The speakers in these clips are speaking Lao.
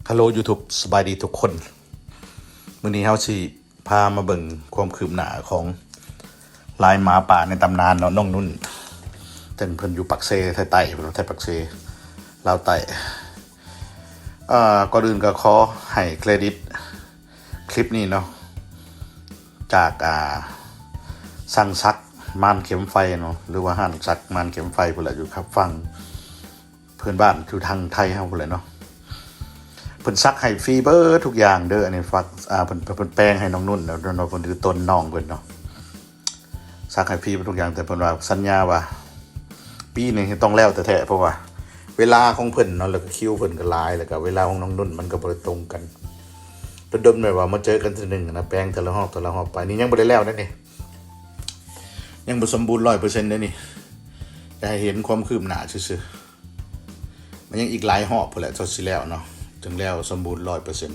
Hello YouTube ສະບາຍດີທຸກຄົນ ມື້ນີ້ເຮົາຊິພາມາເບິ່ງຄວາມຄືບໜ້າຂອງລາຍໝາປ່າໃນຕຳນານເນາະ ນ້ອງນຸ່ນ ເຊິ່ງເພິ່ນຢູ່ປາກເຊ ໄທໃຕ້ ເພິ່ນວ່າໄທປາກເຊ ລາວໃຕ້. ເອີ ກ່ອນອື່ນກໍຂໍໃຫ້ເຄຣດິດຄລິບນີ້ເນາະ ຈາກ ອ່າ ຊ່າງສັກມ່ານເຂັມໄຟເນາະ ຫຼືວ່າຮ້ານສັກມ່ານເຂັມໄຟພຸ້ນແຫຼະ ຢູ່ຂ້າງຝັ່ງ ເພື່ອນບ້ານຢູ່ທາງໄທເຮົາພຸ້ນແຫຼະເນາະ. ເພິ່ນສັກໃຫ້ຟຣີເບີດທຸກຢ່າງເດີ ອັນນີ້ຝາກ ອ່າ ເພິ່ນ ເພິ່ນແປງໃຫ້ນ້ອງນຸ່ນເນາະ ເນາະ ເພິ່ນຄືຕົນນ້ອງເພິ່ນເນາະ ສັກໃຫ້ຟຣີເບີດທຸກຢ່າງ ແຕ່ເພິ່ນວ່າສັນຍາວ່າປີໜຶ່ງຕ້ອງແລ້ວແທ້ໆ ເພາະວ່າເວລາຂອງເພິ່ນເນາະ ແລ້ວກໍຄິວເພິ່ນກໍຫຼາຍ ແລ້ວກໍເວລາຂອງນ້ອງນຸ່ນມັນກໍບໍ່ໄດ້ຕົງກັນ ດົນໆ ແບບວ່າມາເຈີກັນເທື່ອໜຶ່ງນະ ແປງແຕ່ລະຮອບ ແຕ່ລະຮອບໄປ ນີ້ຍັງບໍ່ໄດ້ແລ້ວເດ້ນີ້ ຍັງບໍ່ສົມບູນຮ້ອຍເປີເຊັນເດ້ນີ້ ຢາກໃຫ້ເຫັນຄວາມຄືບໜ້າຊື່ໆ. ມັນຍັງອີກຫຼາຍຮອບພຸ້ນແຫຼະ ເທົ່າຊິແລ້ວເນາະ ຈຶ່ງແລ້ວສົມບູນຮ້ອຍເປີເຊັນ.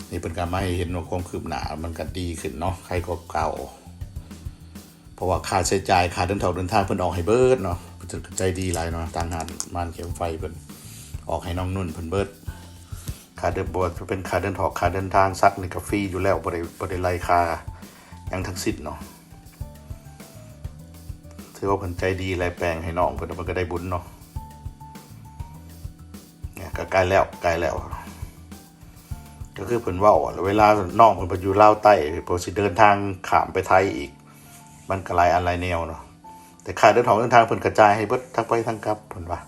ນີ້ເພິ່ນກໍມາໃຫ້ເຫັນວ່າຄວາມຄືບໜ້າມັນກໍດີຂຶ້ນເນາະ ໃຄກວ່າເກົ່າ ເພາະວ່າຄ່າໃຊ້ຈ່າຍ ຄ່າເດີນທອກເດີນທາງເພິ່ນອອກໃຫ້ເບີດເນາະ ເພິ່ນກໍໃຈດີຫຼາຍເນາະ ທາງຮ້ານມ່ານເຂັມໄຟເພິ່ນອອກໃຫ້ນ້ອງນຸ່ນເພິ່ນເບີດ ຄ່າເດີນ ບໍ່ວ່າຈະເປັນຄ່າເດີນທອກ ຄ່າເດີນທາງ ສັກນີ້ກໍຟຣີຢູ່ແລ້ວ ບໍ່ໄດ້ ບໍ່ໄດ້ໄລ່ຄ່າຫຍັງທັງສິ້ນເນາະ. ຖືວ່າເພິ່ນໃຈດີແຫຼະ ແປງໃຫ້ນ້ອງເພິ່ນ ເພິ່ນກໍໄດ້ບຸນເນາະ. ນີ້ກໍໃກ້ແລ້ວ ໃກ້ແລ້ວ ກໍຄືເພິ່ນເວົ້າ ເວລານ້ອງເພິ່ນໄປຢູ່ລາວໃຕ້ ເພິ່ນຊິເດີນທາງຂ້າມໄປໄທອີກ ມັນກໍຫຼາຍອັນຫຼາຍແນວເນາະ ແຕ່ຄ່າເດີນທອກເດີນທາງເພິ່ນກະຈ່າຍໃຫ້ເບິດ ທັງໄປທັງກັບ ເພິ່ນວ່າ